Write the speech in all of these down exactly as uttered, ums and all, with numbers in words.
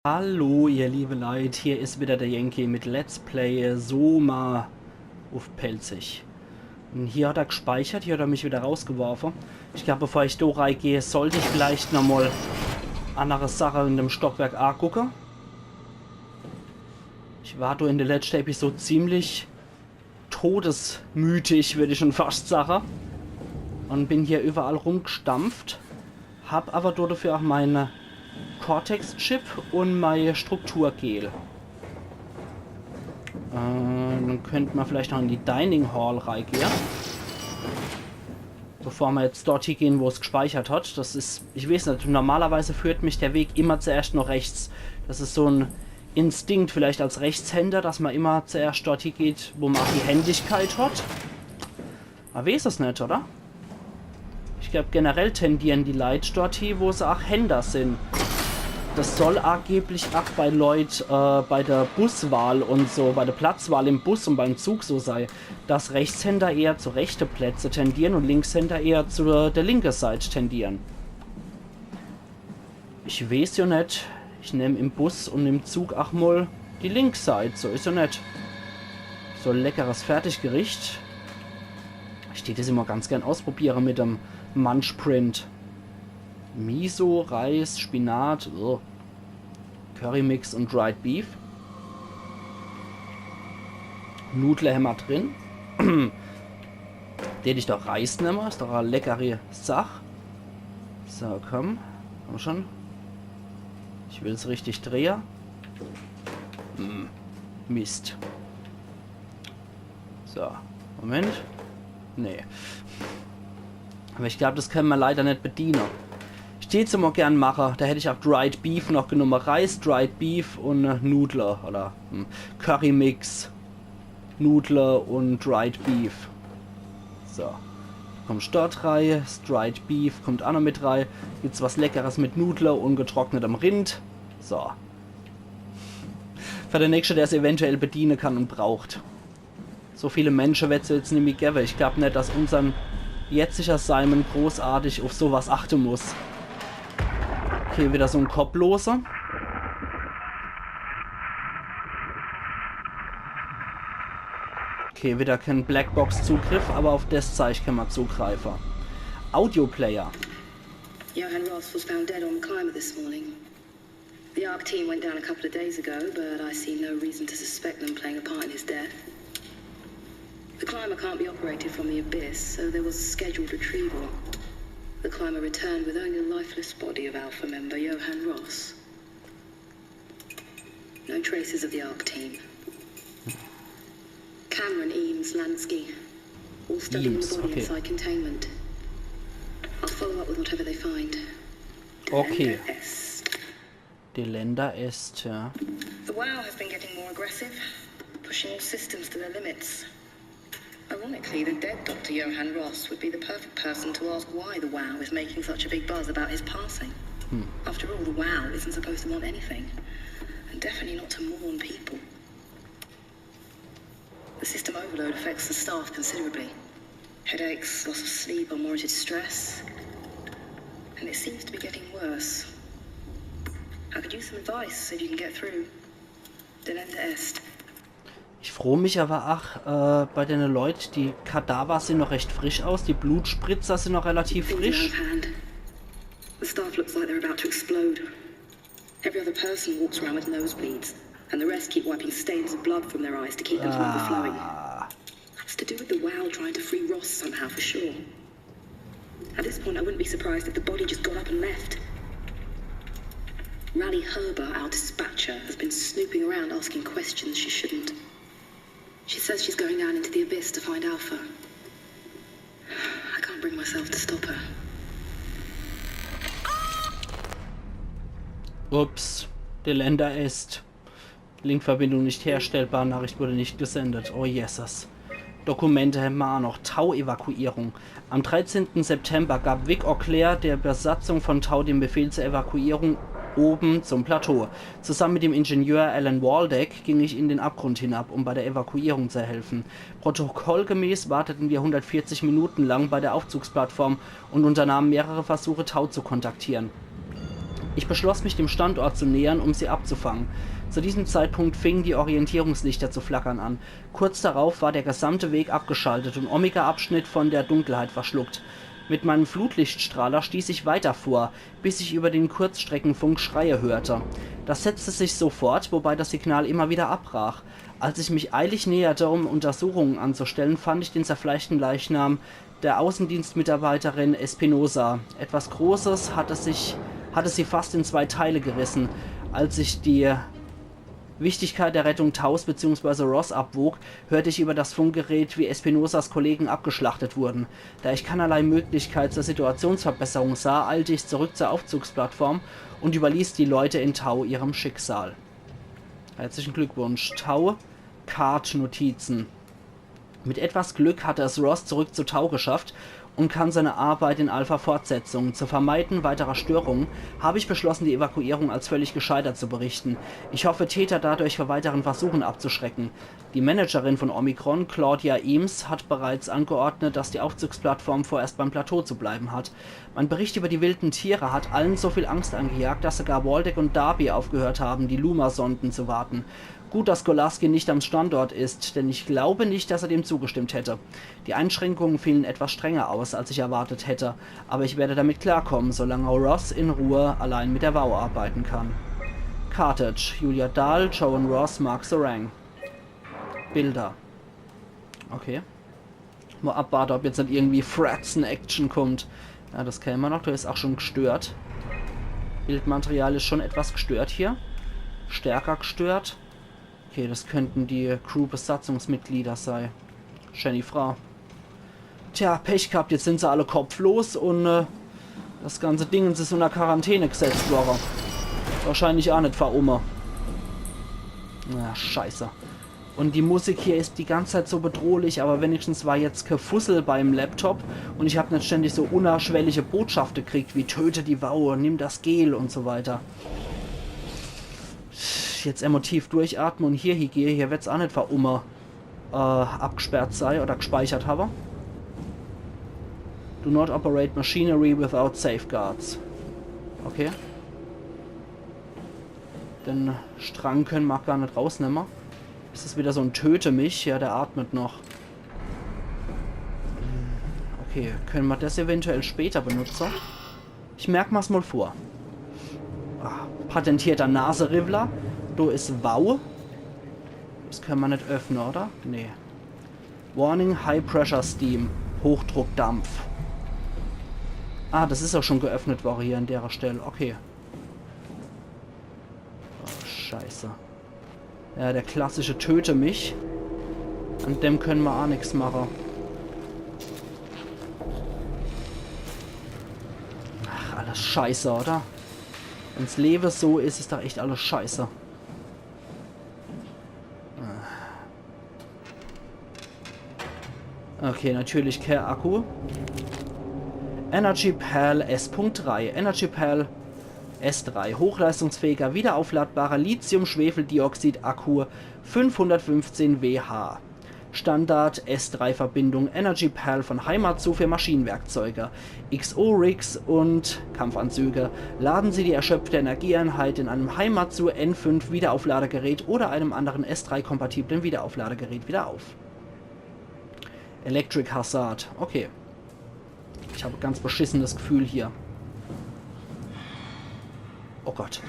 Hallo, ihr liebe Leit, hier is wieder der Yankee mit Let's Play Soma uff Pälzisch. Un hier hat er gspeichert, hier hat er mich wieder rausgeworfe. Ich glaub, bevor ich do reigeh, sollt ich vielleicht nochmol annere Sache in dem Stockwerk agucke. Ich war do in der letschte Episode ziemlich todesmütig, würd ich schon fast sage. Un bin hier überall rumgstampft. Hab aber do dafür auch mein Cortex-Chip un mein Strukturgel. Äh, dann könnt ma vielleicht noch in die Dining Hall reigehe. Bevor ma jetzt dort hie gehn, wo's gspeichert hat. Das is, ich weeß net, normalerweise führt mich der Weg immer zuerscht noch rechts. Das is so en Instinkt vielleicht als Rechtshänder, dass ma immer zuerscht dort hie geht, wo ma auch die Händigkeit hat. Ma weeß es net, oder? Ich glaub, generell tendieren die Leit dort hie, wo se auch Händer sin. Das soll angeblich auch bei Leit, äh, bei der Buswahl un so, bei der Platzwahl im Bus un beim Zug so sei, dass Rechtshänder eher zu rechte Plätze tendieren un Linkshänder eher zu der, der linke Seit tendieren. Ich weeß jo net, ich nemm im Bus un im Zug auch mol die link Seit, so is jo net. So leckeres Fertiggericht. Ich tät das immer ganz gern ausprobiere mit dem Munchprint. Miso, Reis, Spinat, ugh. Currymix un Dried Beef. Nudle hämmer drin. Tät ich doch Reis nemme, is doch e leckere Sach. So, komm. Komm schon. Ich will's richtig drehe. Hm. Mist. So, Moment. Nee. Aber ich glaub, das könne ma leider net bediene. Ich tät es immer gern mache. Do hätt ich auch Dried Beef noch genumme. Reis, Dried Beef un, äh, Nudle oder, hm, Currymix. Nudle un Dried Beef. So. Kommt dort rei, Dried Beef kommt auch noch mit rei. Gibt's was Leckeres mit Nudle un getrocknetem Rind. So. Für den nächste, der's eventuell bediene kann un braucht. So viele Mensche werd's jetzt nimmi gewwe. Ich glaub net, dass unsern jetziger Simon großartig uff so was achte muss. Okay, wieder so en Kopfloser. Okay, wieder kein Blackbox-Zugriff, aber uff das Zeich könne ma zugreife. Audioplayer. Johan Ross was found dead on the climber this morning. The ARC team went down a couple of days ago, but I see no reason to suspect them playing a part in his death. The climber can't be operated from the abyss, so there was a scheduled retrieval. The climber returned with only the lifeless body of Alpha member Johan Ross. No traces of the ARC team. Cameron, Eames, Lansky, all studying Eames, the body okay. Inside containment. I'll follow up with whatever they find. Okay. Delenda Est. Delenda Est, ja. The WAU has been getting more aggressive, pushing all systems to their limits. Ironically, the dead Doctor Johan Ross would be the perfect person to ask why the WAU is making such a big buzz about his passing. After all, the WAU isn't supposed to want anything, and definitely not to mourn people. The system overload affects the staff considerably. Headaches, loss of sleep, unwarranted stress. And it seems to be getting worse. I could use some advice if you can get through. Delenda Est. Ich froo mich aber ach, äh, bei dene Leut, die Kadaver sehn noch recht frisch aus, die Blutspritzer sehn noch relativ Things are out frisch. Of hand. The staff looks like they're about to explode. Every other person walks around with nosebleeds, and the rest keep wiping stains of blood from their eyes to keep them from overflowing. Ah, It's to do with the WAU trying to free Ross somehow, for sure. At this point, I wouldn't be surprised if the body just got up and left. Raleigh Herber, our dispatcher, has been snooping around asking questions she shouldn't. She says she's going down into the abyss to find Alpha. I can't bring myself to stop her. Ups, Delenda Est. Linkverbindung nicht herstellbar, Nachricht wurde nicht gesendet. Oh Jesus. Dokumente hämmer ach noch. Tau-Evakuierung. Am dreizehnten September gab Vic Auclair der Besatzung von Tau den Befehl zur Evakuierung oben zum Plateau. Zusammen mit dem Ingenieur Alan Waldeck ging ich in den Abgrund hinab, um bei der Evakuierung zu helfen. Protokollgemäß warteten wir hundertvierzig Minuten lang bei der Aufzugsplattform und unternahmen mehrere Versuche, Tau zu kontaktieren. Ich beschloss, mich dem Standort zu nähern, um sie abzufangen. Zu diesem Zeitpunkt fingen die Orientierungslichter zu flackern an. Kurz darauf war der gesamte Weg abgeschaltet und Omega-Abschnitt von der Dunkelheit verschluckt. Mit meinem Flutlichtstrahler stieß ich weiter vor, bis ich über den Kurzstreckenfunk Schreie hörte. Das setzte sich so fort, wobei das Signal immer wieder abbrach. Als ich mich eilig näherte, um Untersuchungen anzustellen, fand ich den zerfleischten Leichnam der Außendienstmitarbeiterin Espinosa. Etwas Großes hatte sich, hatte sie fast in zwei Teile gerissen. Als ich die Wichtigkeit der Rettung Taus beziehungsweise Ross abwog, hörte ich über das Funkgerät, wie Espinosas Kollegen abgeschlachtet wurden. Da ich keinerlei Möglichkeit zur Situationsverbesserung sah, eilte ich zurück zur Aufzugsplattform und überließ die Leute in Tau ihrem Schicksal. Herzlichen Glückwunsch. Tau, Card-Notizen. Mit etwas Glück hatte es Ross zurück zu Tau geschafft und kann seine Arbeit in Alpha fortsetzen. Zu vermeiden weiterer Störungen habe ich beschlossen, die Evakuierung als völlig gescheitert zu berichten. Ich hoffe, Theta dadurch vor weiteren Versuchen abzuschrecken. Die Managerin von Omicron, Claudia Eames, hat bereits angeordnet, dass die Aufzugsplattform vorerst beim Plateau zu bleiben hat. Mein Bericht über die wilden Tiere hat allen so viel Angst eingejagt, dass sogar Waldeck und Darby aufgehört haben, die Luma-Sonden zu warten. Gut, dass Kolaski nicht am Standort ist, denn ich glaube nicht, dass er dem zugestimmt hätte. Die Einschränkungen fielen etwas strenger aus, als ich erwartet hätte, aber ich werde damit klarkommen, solange Ross in Ruhe allein mit der Wau arbeiten kann. Carthage, Julia Dahl, Joan Ross, Mark Serang. Bilder. Okay. Mol abwarte, ob jetzt net irgendwie Fratzen-Action kommt. Ja, das kenne mer noch. Der is auch schon gestört. Bildmaterial is schon etwas gestört hier. Stärker gestört. Okay, das könnten die Crew-Besatzungsmitglieder sei. Schäni Frau. Tja, Pech gehabt, jetzt sind se alle kopflos und äh, das ganze Dingens is unter Quarantäne gesetzt worre. Wahrscheinlich auch net für umme. Na, scheiße. Und die Musik hier is die ganze Zeit so bedrohlich, aber wenigstens war jetzt ke Fussel beim Laptop und ich hab net ständig so unnerschwellige Botschafte kriegt wie „Töte die Wau“, „Nimm das Gel“ und so weiter. Jetzt emol tief durchatme und hier hiegehe. Hier werd's auch net für umme äh, abgesperrt sei oder gespeichert habe. Do not operate machinery without safeguards. Okay. Den Strang kenne mer auch gar net rausnemme. Is das wieder so en Töte mich? Ja, der atmet noch. Okay, kenne mer das eventuell später benutze? Ich merk mer's mol vor. Ah, patentierter Naseriwwler. Do is Wau. Das kenne mer net öffne, oder? Nee. Warning, High Pressure Steam. Hochdruckdampf. Ah, das is auch schon geöffnet worre hier an derer Stell. Okay. Oh, scheiße. Ja, der klassische Töte mich. An dem kenne mer auch nix mache. Ach, alles scheiße, oder? Wenn's Lewe so is, is doch echt alles scheiße. Okay, natürlich ke Akku. Energy Pal S Punkt drei. Energy Pal S drei. Hochleistungsfähiger, wiederaufladbarer Lithium-Schwefeldioxid-Akku, fünfhundertfünfzehn W H. Standard S drei Verbindung, Energy Pal von Haimatsu für Maschinenwerkzeuge, X O Rigs und Kampfanzüge. Laden Sie die erschöpfte Energieeinheit in einem Haimatsu N fünf Wiederaufladegerät oder einem anderen S drei kompatiblen Wiederaufladegerät wieder auf. Electric Hazard. Okay. Ich hab ganz beschissenes Gefühl hier. Oh Gott.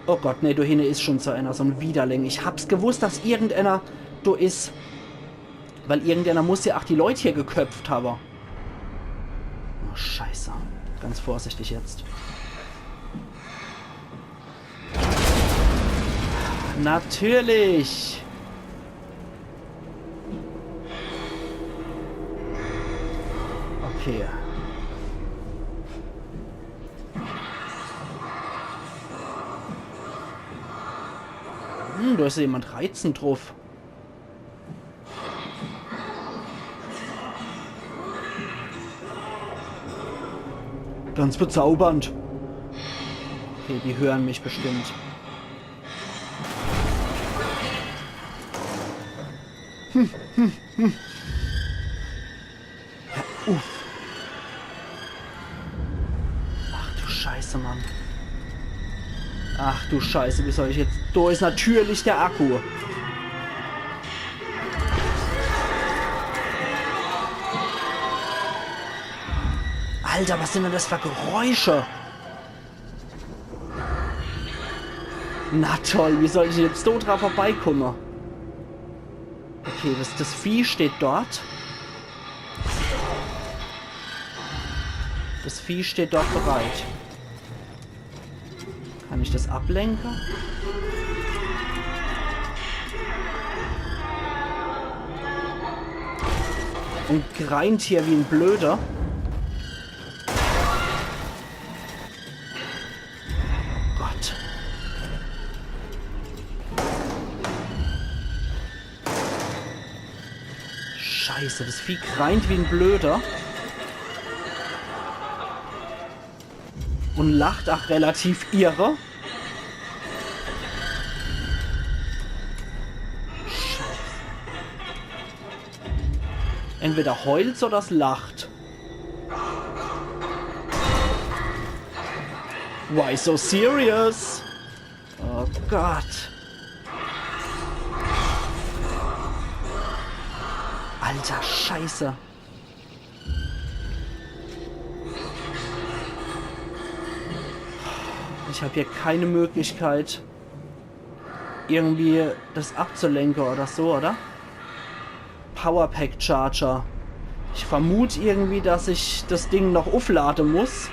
Oh Gott, nee, do hinne is schon so einer, so en Widerling. Ich hab's gewusst, dass irgendeiner do is. Weil irgendeiner muss ja auch die Leut hier geköpft habe. Oh, scheiße. Ganz vorsichtig jetzt. Natürlich. Okay. Hm, do is jemand reizend druff. Ganz bezaubernd. Okay, die hören mich bestimmt. Hm, hm, hm. Hör uff. Ach du Scheiße, Mann. Ach du Scheiße, wie soll ich jetzt... Do is natürlich der Akku. Alter, was sin denn das für Geräusche? Na toll, wie soll ich jetzt do dra vorbeikomme? Okay, das, das Vieh steht dort. Das Vieh steht dort bereit. Kann ich das ablenke? Und greint hier wie en Blöder. Gott. Scheiße, das Vieh greint wie en Blöder. Und lacht ach relativ irre. Scheiße. Entweder heult's oder es lacht. Why so serious? Oh Gott. Alter Scheiße. Ich hab hier keine Möglichkeit, irgendwie das abzulenke oder so, oder? Powerpack Charger. Ich vermut irgendwie, dass ich das Ding noch ufflade muss.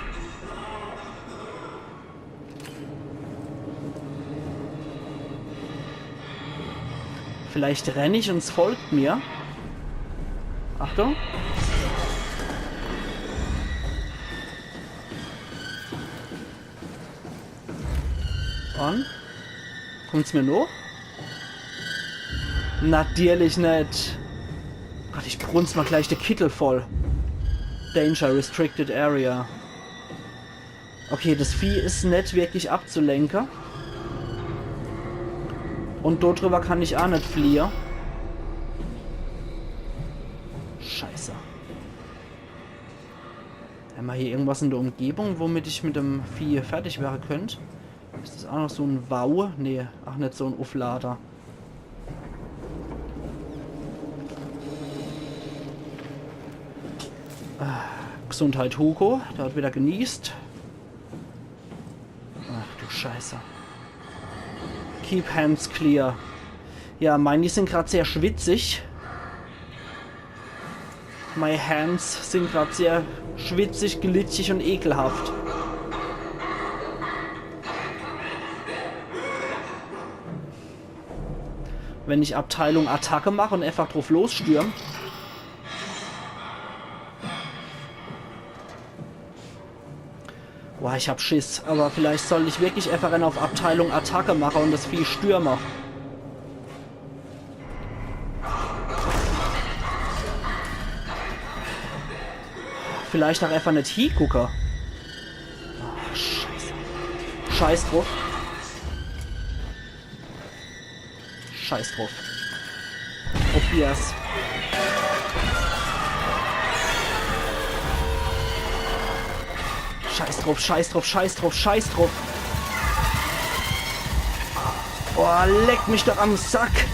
Vielleicht renn ich und es folgt mir. Achtung. Und? Kommt's mir noch? Natürlich net. Gott, ich brunz mal gleich de Kittel voll. Danger, Restricted Area. Okay, das Vieh is net wirklich abzulenke. Und dort drüber kann ich ach net fliehe. Scheiße. Hämmer hier irgendwas in der Umgebung, womit ich mit dem Vieh fertig wäre könnt? Is das ach noch so en Wau? Nee, ach net so en Ufflader. Ah, Gesundheit, Hugo. Der hat wieder genießt. Ach du Scheiße. Keep hands clear. Ja, meine, die sind grad sehr schwitzig. My hands sind grad sehr schwitzig, glitschig und ekelhaft. Wenn ich Abteilung Attacke mach und einfach drauf losstürm. Boah, ich hab Schiss. Aber vielleicht sollt ich wirklich einfach einen auf Abteilung Attacke mache und das Vieh stürme. Vielleicht ach einfach net hiegucke. Ah, Scheiße. Scheiß drauf. Scheiß drauf. Probier's. Scheiß drauf, scheiß drauf, scheiß drauf, scheiß drauf. Boah, leck mich doch am Sack.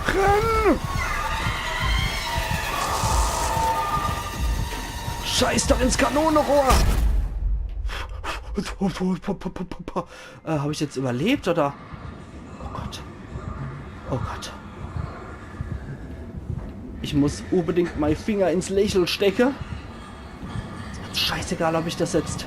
Renn! Scheiß doch ins Kanonerohr! Äh, hab ich jetzt überlebt, oder? Oh Gott. Oh Gott. Ich muss unbedingt mei Finger ins Lächel stecke. Scheißegal, ob ich das jetzt...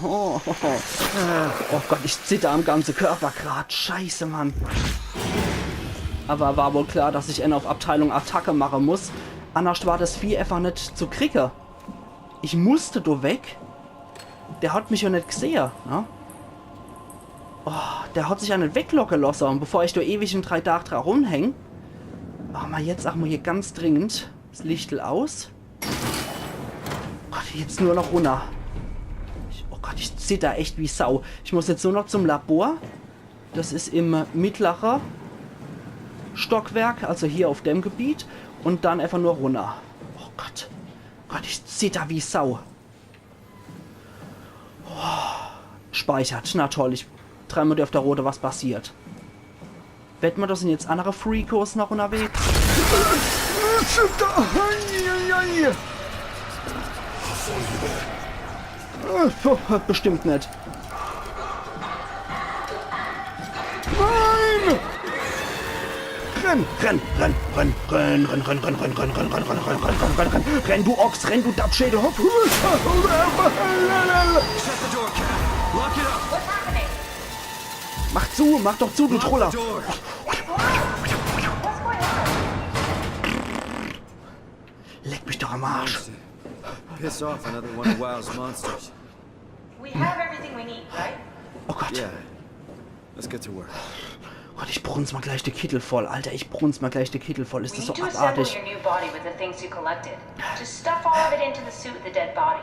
Oh Gott, ich zitter am ganze Körper grad. Scheiße, Mann. Aber war wohl klar, dass ich en auf Abteilung Attacke mache muss. Annerscht war das Vieh einfach net zu kriege. Ich musste do weg. Der hat mich ja net gsehe, ne? Oh, der hat sich ja net weglocke losse. Und bevor ich do ewig in drei Tag dra rumhäng, mache mer jetzt ach mal hier ganz dringend das Lichtel aus. Gott, jetzt nur noch runner. Ich, oh Gott, ich zitter echt wie Sau. Ich muss jetzt nur noch zum Labor. Das is im mittlere Stockwerk, also hier auf dem Gebiet. Und dann einfach nur runner. Oh Gott. Gott, ich zitter wie Sau. Oh, speichert. Na toll, ich dreimal die auf der rote, was passiert. Wett mer, do sin jetzt andere Freakos noch unterwegs. Äh, puh, bestimmt net. Nein! Renn, renn, renn, renn, du Ochs, renn, du Dappschädel, hopp. Mach zu, mach doch zu, du Troller. Leck mich doch am Arsch. Piss off another one of Waugh's monsters. We have everything we need, right? Oh Gott. Yeah. Let's get to work. Gott, ich brunz mer gleich de Kittel voll, Alter. Ich brunz mer gleich de Kittel voll. Is das so abartig? We need to assemble your new body with the things you collected. Just stuff all of it into the suit with the dead body.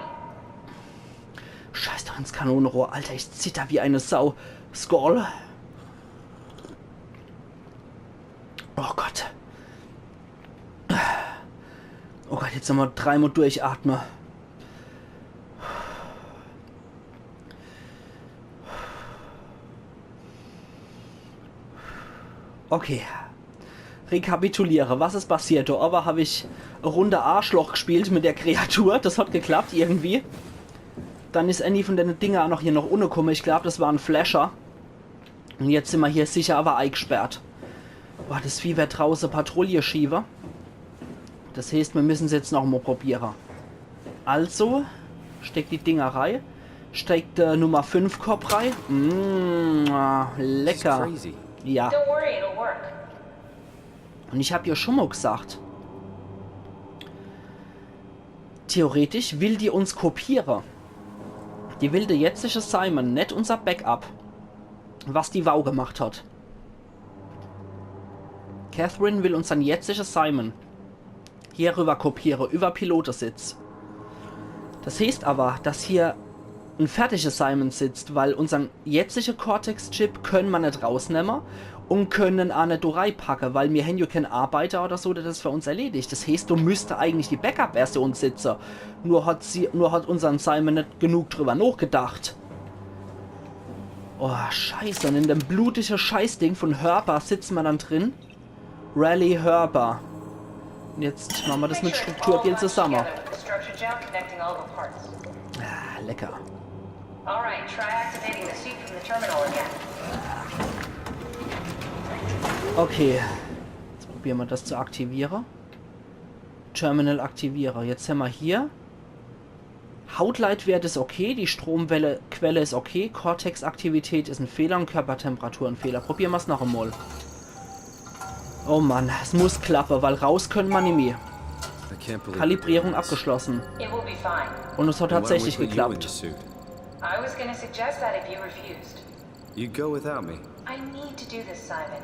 Scheiß doch ins Kanonerohr, Alter. Ich zitter wie eine Sau. Skull. Oh Gott. Oh Gott, jetzt nochmal dreimal durchatme. Okay. Rekapituliere, was is passiert? Do owwe hab ich e Runde Arschloch gespielt mit der Kreatur. Das hat geklappt, irgendwie. Dann is ääni von dene Dinger noch hier noch unne kumme. Ich glaub, das war en Flasher. Und jetzt sin mer hier sicher awwer eigesperrt. Boah, das Vieh werd drauße Patrouille schiewe. Das heeßt, mir müssen se jetzt noch mo probiere. Also, steck die Dinger rei. Steck de Nummer fünf Kopp rei. Mmh, ah, lecker. This is crazy. Ja. Don't worry, it'll work. Und ich hab jo schon mo gesagt, theoretisch will die uns kopiere. Die will de jetzige Simon, net unser Backup, was die Wau gemacht hat. Catherine will unsern jetzige Simon hier rüber kopiere, über Pilotesitz. Das heeßt awwer, dass hier en fertige Simon sitzt, weil unsern jetzige Cortex-Chip könne mer net rausnemme und könne en aa net do reipacke, weil mir hän jo kän Arbeiter oder so, der das für uns erledigt. Das heeßt, do müsste eigentlich die Backup-Version sitze. Nur hat sie, nur hat unsern Simon net genug drüber nochgedacht. Oh, Scheiße. Und in dem blutige Scheißding von Herber sitze mer dann drin. Raleigh Herber. Und jetzt mache mer das mit Strukturgel zusamme. Ah, lecker. All right, try activating the suit from the terminal again. Okay. Jetzt probiere mer das zu aktiviere. Terminal aktiviere. Jetzt hämmer hier Hautleitwert is okay, die Stromwelle, Quelle is okay, Cortex-Aktivität is en Fehler und Körpertemperatur en Fehler. Probiere mer's noch emol. Oh Mann, es muss klappe, weil raus könne mer nimmi. I can't believe we're doing this. Kalibrierung abgeschlossen. It will be fine. Und es hat tatsächlich geklappt. Then why don't we put you in the suit? I was gonna suggest that if you refused. You go without me. I need to do this, Simon.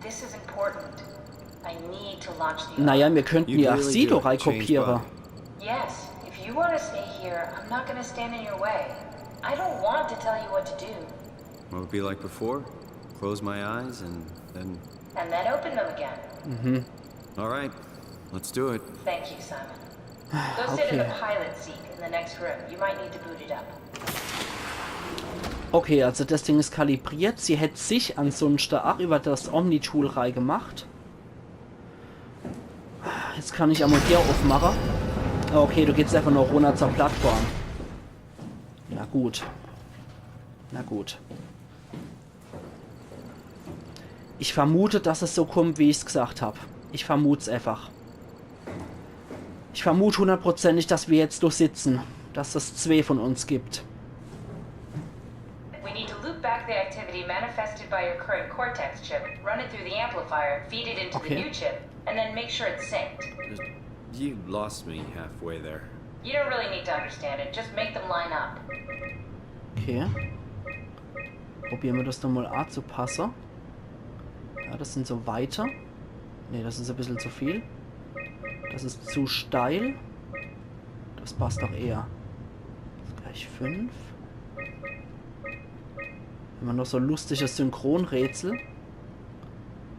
This is important. I need to launch the Naja, wir könnten ja sie doch reikopiere. Yes, if you want to stay here, I'm not going to stand in your way. I don't want to tell you what to do. What would be like before? Close my eyes and then. And then open them again. Mhm. All right, let's do it. Thank you, Simon. Go sit in the pilot seat in the next room. You might need to boot it up. Okay, also das Ding is kalibriert. Sie hätt sich ansunschte ach über das Omni-Tool reigemacht. Jetzt kann ich emol hier aufmache. Okay, du gehst einfach nur runner zur Plattform. Na gut. Na gut. Ich vermute, dass es so kommt, wie ich's gesagt hab. Ich vermut's einfach. Ich vermut hundertprozentig, dass wir jetzt do sitzen. Dass es zwee von uns gibt. We need to loop back the activity manifested by your current cortex chip, run it through the amplifier, feed it into the new chip, and then make sure it's synced. You lost me halfway there. You don't really need to understand it. Just make them line up. Okay. Probiere mer das doch mol anzupasse. Ja, das sin so weite. Nee, das is e bissel zu viel. Das is zu steil. Das passt doch eher. Das is gleich fünf. Immer noch so lustige Synchronrätsel.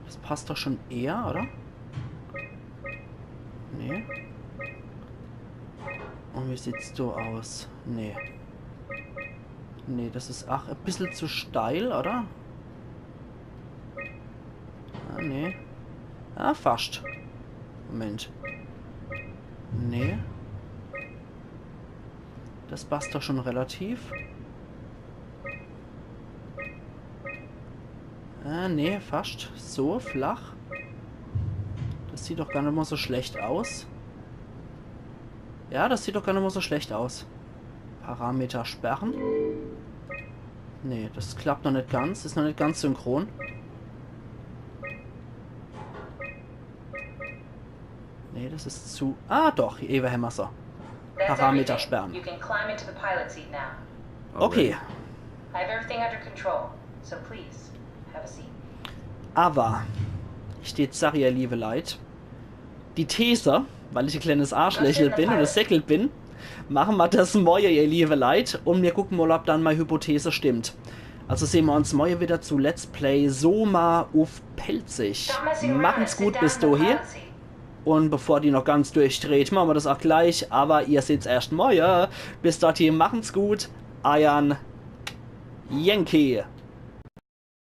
Das passt doch schon eher, oder? Nee. Und wie sieht's do aus? Nee. Nee, das is ach e bissel zu steil, oder? Ah, nee. Ah, fascht. Moment. Nee. Das passt doch schon relativ. Ah, nee, fascht. So, flach. Das sieht doch gar net mal so schlecht aus. Ja, das sieht doch gar net mal so schlecht aus. Parameter sperren. Nee, das klappt noch net ganz. Is noch net ganz synchron. Nee, das is zu... Ah, doch, ewe hämmer's. Parameter sperren. You can climb into the pilot seat now. Okay. I have everything under control, so please, have a seat. Aber ich dät sage, ihr liewe Leit, die These, weil ich e kleines Arschlöchel bin un e Seckel bin, mache mer das moie, ihr liewe Leit, un mir gucke mal, ob dann mei Hypothese stimmt. Also sehn mer uns moie wieder zu Let's Play Soma uff Pälzisch. Machen's gut bis dohie. Un bevor die noch ganz durchdreht, mache mer das ach gleich. Aber ihr seht's erscht moie. Bis dohie, machen's gut. Eiern Yankee.